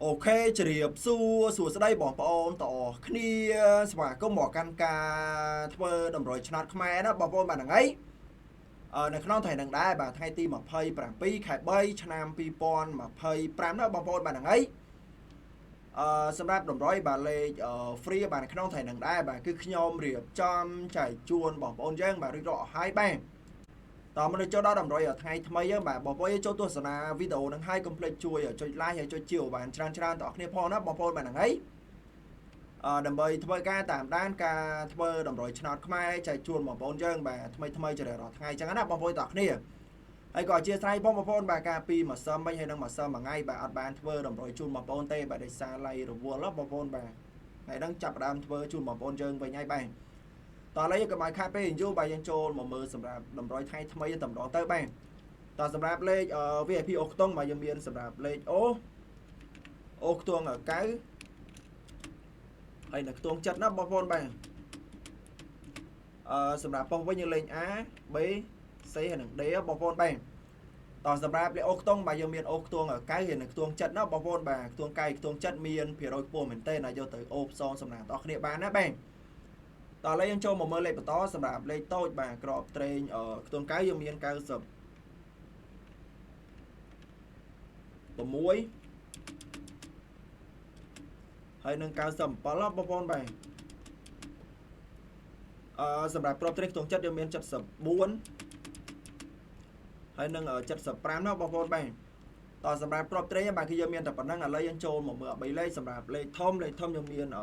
OK ជម្រាបសួរសួស្តីបងប្អូនទាំងអស់គ្នាស្វាគមន៍មកកាន់ការធ្វើតម្រុយឆ្នោតខ្មែរណាបងប្អូនបាទហ្នឹងហើយនៅក្នុងថ្ងៃហ្នឹងដែរបាទថ្ងៃទី27ខែ3ឆ្នាំ2025ណាបងប្អូនបាទហ្នឹងហើយសម្រាប់តម្រុយបាទលេខ free បាទនៅក្នុងថ្ងៃហ្នឹងដែរបាទគឺខ្ញុំរៀបចំចែកជូនបងប្អូនយើងបាទរួចរាល់អស់ហើយបាទតមកនេះចូលដល់តម្រុយថ្ងៃថ្មីយើងបាទបងប្អូនយើងចូលទស្សនាវីដេអូហ្នឹងហើយកុំភ្លេចជួយចុច like ហើយចុចជាវបានច្រើនច្រើនទាំងអស់គ្នាផងណាបងប្អូនបាទហ្នឹងហើយដើម្បីធ្វើការតាមដានការធ្វើតម្រុយឆ្នោតខ្មែរចែកជូនបងប្អូនយើងបាទថ្មីថ្មីជារៀងរាល់ថ្ងៃអញ្ចឹងណាបងប្អូនទាំងអស់គ្នាហើយក៏អធិស្ឋានបងប្អូនបាទការពីម្សិលមិញហើយនិងម្សិលមួយថ្ងៃបាទអត់បានធ្វើតម្រុយជូនបងប្អូនទេបាទដោយសារឡៃរវល់បងប្អូនបាទថ្ងៃហ្នឹងចាប់ផ្ដើមធ្វើជូនបងប្អូនយើងវិញហើយបាទតោះឥឡូវកុំឲ្យខាតពេលយូរបាទយើងចូលមកមើលសម្រាប់តម្រុយថ្ងៃថ្មីតែម្ដងទៅបាទតោះសម្រាប់លេខ VIP អូខ្ទង់បាទយើងមានសម្រាប់លេខអូអូខ្ទង់9ហើយនៅខ្ទង់ចិត្តណាបងប្អូនបាទសម្រាប់ប៉ុស្តិ៍វិញយើងលេខ A B C ហើយនិង D បងប្អូនបាទតោះសម្រាប់លេខអូខ្ទង់បាទយើងមានអូខ្ទង់9ហើយនិងខ្ទង់ចិត្តណាបងប្អូនបាទខ្ទង់9ខ្ទង់ចិត្តមានភាគរយខ្ពស់មែនទែនណាយកទៅអូផ្សងសំណាងដល់គ្នាបានណាបាទតោះឥឡូវយើងចូលមកមើលលេខបន្តសម្រាប់លេខតូចបាទក្របត្រេងខ្ទង់9យើងមាន96ហើយនឹង97បងប្អូនបាទសម្រាប់ក្របត្រេងខ្ទង់ចិត្តយើងមាន74ហើយនឹង75ណាបងប្អូនបាទតោះសម្រាប់ក្របត្រេងបាទគឺយើងមានតែប៉ុណ្ណឹងឥឡូវយើងចូលមកមើល3លេខសម្រាប់លេខធំលេខធំយើងមាន745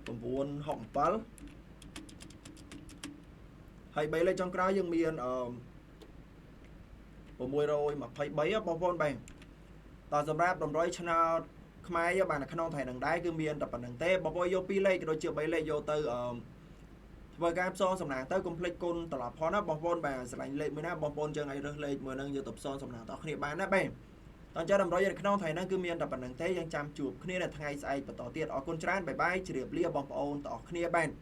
967ហើយ3លេខចុងក្រោយយើងមាន623បងប្អូនបាទតោះសម្រាប់តម្រុយឆ្នោតខ្មែរបាទនៅក្នុងថ្ងៃនឹងដែរគឺមានតែប៉ុណ្្នឹងទេបងប្អូនយក2លេខក៏ដូចជា3លេខយកទៅធ្វើការផ្សងសំណាងទៅកុំភ្លេចគុណត្រឡប់ផងណាបងប្អូនបាទស្រឡាញ់លេខមួយណាបងប្អូនយើងឲ្យរើសលេខមួយហ្នឹងយកទៅផ្សងសំណាងដល់គ្នាបានណាបាទតោះចាតម្រុយនៅក្នុងថ្ងៃហ្នឹងគឺមានតែប៉ុណ្្នឹងទេយើងចាំជួបគ្នានៅថ្ងៃស្អែកបន្តទៀតអរគុណច្រើនបាយបាយជម្រាបលាបងប្អូនទាំងអស់គ្នាបាទ។